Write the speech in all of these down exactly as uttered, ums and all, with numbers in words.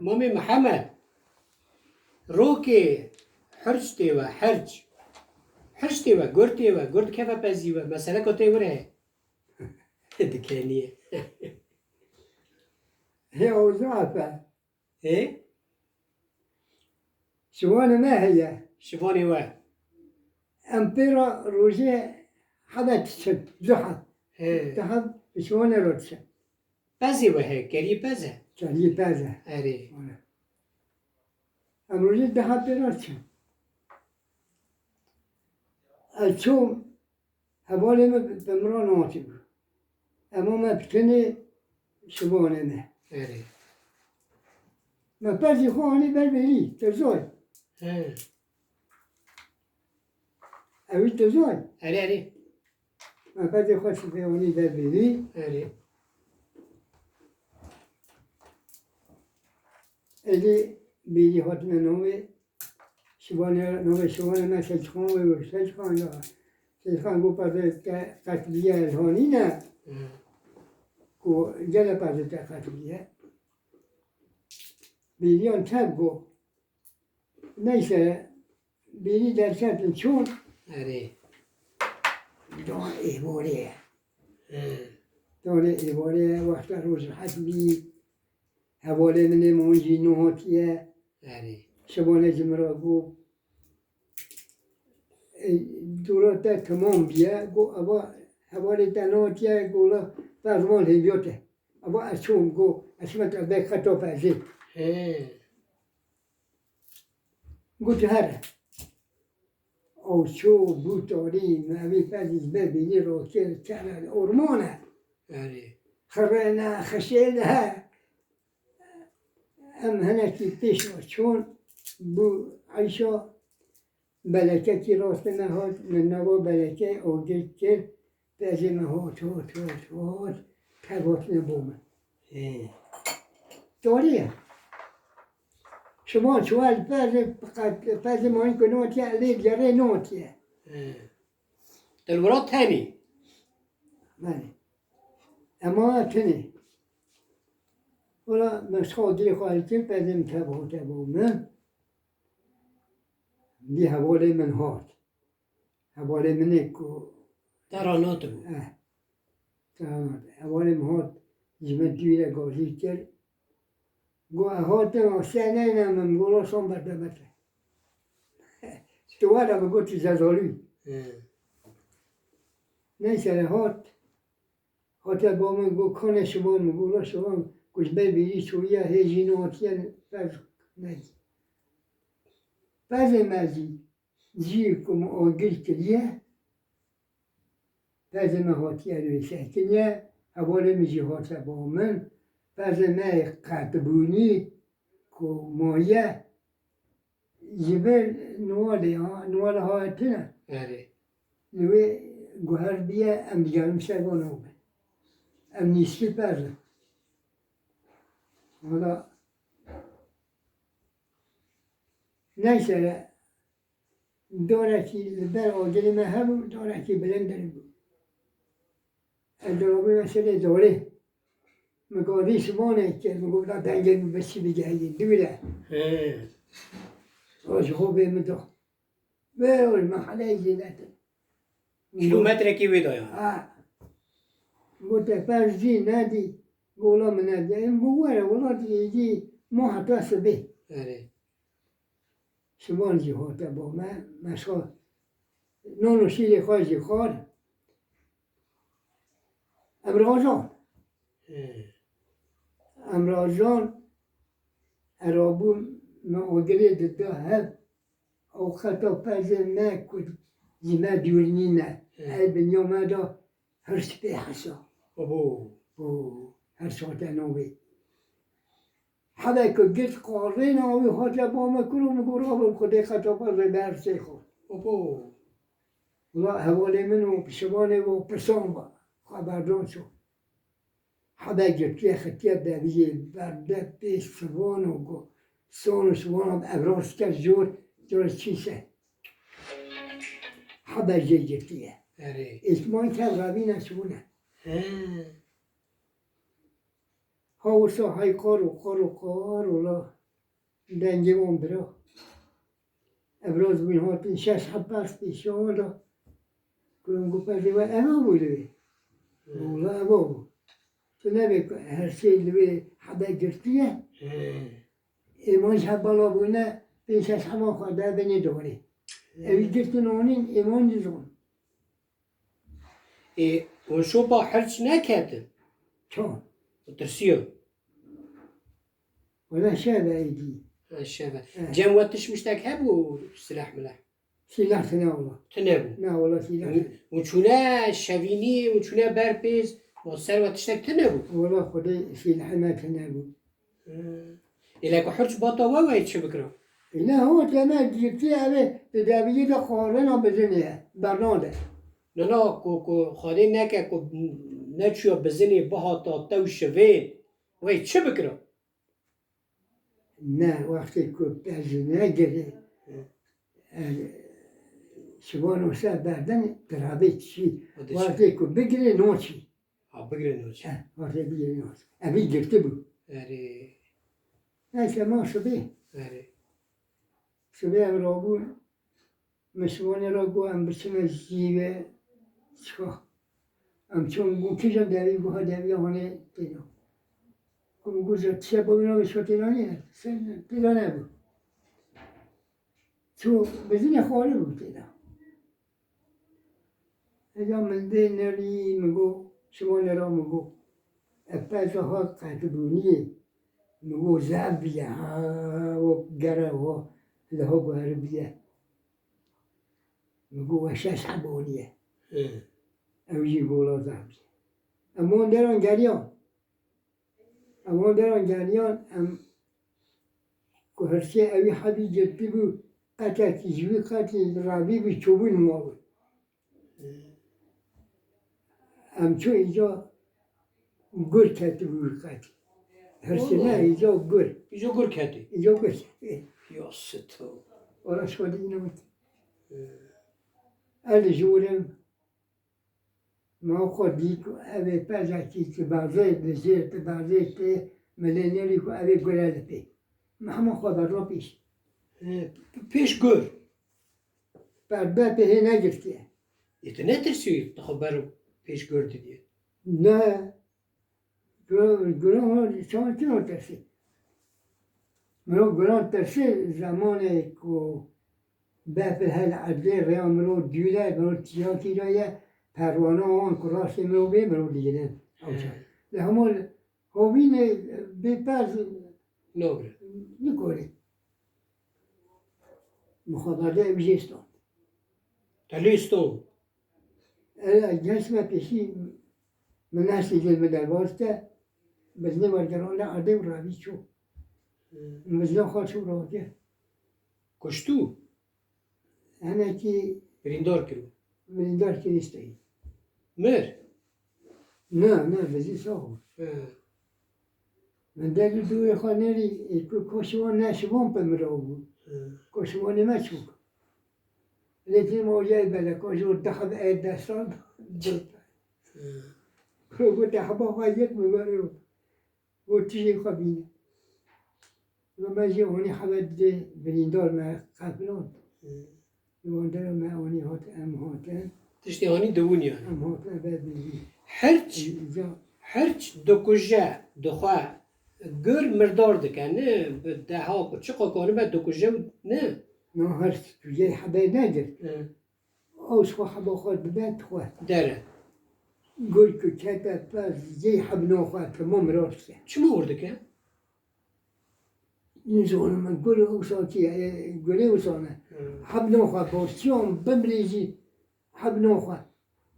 Mamê Mihemed, rokê hirç tê we, hirç. Hirç tê we, gur tê we, gur dikeve pezî we, meseleka tê wir heye. Dikenî. Hê oza be. Hê? Şivanê me heye. Şivanê we. Em pê re rojê hebe diçin, du heb. Hê. Du heb şivanê re diçin. Pezê we heye, keriyê pez e? Keriyê pez e. Erê. Wala. Em rojê du heb pê re diçin. Ez çûm, hevalê min bi min re nehatibû. Ema me bi tenê şivanê me. Erê. Me pezê xwe anî ber bêrî, te zay. He. Ew jî te zay. Erê, erê. Me pezê xwe şibê anî ber bêrî. Erê. Êdî bêrî hatine navê. Şivanê, navê şivanê me Seyîdxan wê, Seyîdxan ya. Seyîdxan got pezê te qetliye, elhanî ne. Hı. Ku gele pezê te qetliye. Bêriyan tev got. Neyse, bêrî derketin çûn. Erê. Don êvarê ye. Hı. Donê êvarê ye, wexta roj rehet bî. Hevalê min ê min jî nehatiye. Erê. Şivanê ji min re got, "Ey, dora te temam bûye." Got, "Eva hevalê te nehatiye." Got, "La ferman hêviya te." Eva ez çûm, got, "Ez çime te bê qeta pezê." He. Got, "Here." Ew çû bû tarî, me vê pezî ji ber bînî rokê kene ormane. Erê. Xirêne, xişêne. Em hinekî pêş ve çûn, bû eyşa belekekî rastê me hat, min nava belekê agir kir, pezê me hat, hat, hat, hat, tev hatine bo min. Ê. Tarî ye. Şivan çûye li pezê, pezê manî ku notiye, lê diyarê notiye. Ê. Te li wira tenî. Belê. Ema tenê. Wala me ji xwe dilê xwe hêl kir, pezê min tev hate bo min. Dî hevalê min hat. Hevalê min ê ku te ra natibû. Eh. Te ra natibû. Hevalê min hat, ji min dûre gazî kir. Got, "Ez hatim, ez sê neyne min." Got, "Roşan berde bete." Tu were min got, "Tu cezalî." He. Neyse, hat. Hate bo min got, "Kane şivan?" Min got, "La şivan ku ji ber bîrî çûye, hê jî nehatiye pez me dî." Pezê me jî, jî ku min agir kiriye, pezê me hatiye wê sekiniye, hevalê min jî hate bo min, pezê me qetibûnî ku maye, ji ber Niwalê, ha, Niwalê ha tune. Erê. Li wê guher biye, em digerin ser van û bin. Em nîskî per in. Wala, neyse, darekî li ber agirê me hebû, darekî bilind bû. Ez dirabîme serê dorê. Min gazî şivanê kir, min got, "La dengê min bi çi bigihî, dûr e." He. O ji xwe bê min da. Vê ol meheleyê zêdetir. Kilometrekî wê da yani. Ha. Got, "Te pez dî, nedî?" Got, "La min nedî." Em got, "Were, wela dî, dî, ma heta sibê." Erê. Şivan jî hate bo me, me şa-, nan û şîrê xwe jî xwar. Em rajan. He. Em rajan, erabûn me agirê dida hev, ew qeta pezê me ku ji me dûr nîne. He. Ey dinya me de hirç pê hesa. Abo. Abo, hirç hate navê. Hebe ku girt qarrêna wî hate ba me kuro, min got, "Rabin Xwedê qeta pezê me hirsê xwe." Abo. Wela hevalê min û pişivanê û pirsan ba, xwe berdan çû. Hebe girtiye xitiye deviyê, berde pê sivan û go-, son û sivan ev rast ker jor, jor çî se. Hebe jê girtiye. Erê. Îsmaîl tev revîne çûne. He. Wisa hey qar û qar û qar û la dengê wan bira. Ev rast bûn hatin şeş heb pez pêşiya wan da. Kurim got, "Pezê we eva bû li wê?" Wala eva bû. Tu nebê ku her sê li wê hebe girtiye. Ê wan ji hev bala bûne, pênc şeş hevan xwe de binê dorê. Ewî girtin anîn, ê wan dizon. Ê, hûn şopa hirç neketin? Çawa? Tirsiyo. Wala şev e êdî. Ha, şev e. Evet. Cem we tişt miştek hebû, silah milah? Silah tune wala. Tune bû? Na wala silah tune. Hûn çûne şevînî, hûn çûne ber pêz, û ser we tiştek tune bû? Wala Xwedê silah me tune bû. Ê, lê ku hirç bata we, we çi bikira? Ê, ne hot, eme girtî, ev ê di deviyê de xwarina bizinê ye, bernade. Na, na, ku, ku Xwedê neke ku neçûya bizinê bihata tew şivê, we çi bikira? Ne, wextê ku pez negirê, e, şivan wisa berdin, dirabê çî. Wextê ku bigirê, noçî. Ha, bigirê noçî. Eh, wextê bigirê noçî. Evî girtibû. Erê. Neyse, ma sibê. Erê. Sibê ev rabûn. Min şivanê ra got, "Em biçine zîve." Çixa? Em çûn, got, "Kîjan devî?" Got, "Ha, deviya hane têda." Got, "Min got, tişe bavîna min şo têda nîne?" Sen têda nebû. Çû bizinê xwarî bû têda. Hêja min dê nerî, min got, şivanê ra min got, "Ev peza ha qetibûniyê." Min got, "Zehf bîye, ha, o gere, o li ho guheribîye." Min got, "We şeş heb aniye." Hı. Ew jî gola zehf bîye. Em wan deran geriyan. Em wan deran geriyan, em ku hirsê ewî hebî girtibû, qetekî ji wî qetî rabîbû, çûbûn mabûn. Em çû îca gur ketibû wî qetî. Hirsê ne, Allah. Îca gur. Îca gur ketî. Îca gur ketî. Ya sito. Ora şo dî ne wit. Ee. Ez ji wirim. Ma xwe dît û ev ê pezekî ti bazê dijê, ti bazê tê, milê nêrî ku ev ê gure li pê. Me hema xwe berlo pêş. He, p-, pêş gur. Perde pê hê negirtiye. Ê, tu netirsî tu xwe ber pêş gur didiye? Ne. Gura, gura çawa kî tersî? Mirov guran tersî zemanê ku befil hel erdê rêya mirov dûre, mirov tîya tîra ye, perwana wan ku rastê mirov bê, mirov digire. Ew çawa. Lê hema hovînê bê pez Nagre. Nikore. Mixaberde ew jê stand. Te lê stand? Ew genç me pêşî min neştî lê min derbas te, biznê wergerande erdê û revî çû. Hmm. Bizna xwe çû rake. Kuştû? Hinekî Birîndar kiro. Birîndar kirî steyî. Mir? Na, na, bizî sax bû. He. Min derî dûrê xwe nêrî, ê, ku koşiwan ne şivan pe mirav bû. He. Koşiwanê me çûk. Lê tê ma ocayê bele, koşiwan deheb ê destan. He. Ku, ku deheba xwe yek mi berê. Got, "Tu jî xwe bîne." Got, "Me jî honî hebe didê birîndar me qefilan." Li wan dera me honî hat, em hatin. Tiştê honî dibûn yani. Em hatin eve bijî. Hirç, Îca hirç dikuje, dixwe, gur mirdar dike, ne? Bi deha ku çiqa kanibe dikuje û ne? Na hirç, tu jê hebe nedir. Hı. Ew ji xwe heba xwe dibe dixwe. Dere. Gur ku kete pez, jê hebna xwe, tamam rast e. Çima wir dike? Nizanim min, gur wisa kî ye, gurê wisa ne. Hmm. Hebna xwe, borçiyan bimrê jî hebna xwe.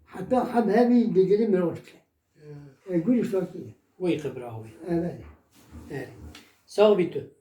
Heta heb hebî digirî min rast e. Hmm. E, gur wisa kî ye. Wey qibra wey. Evet. Evet. Sağ bî tu.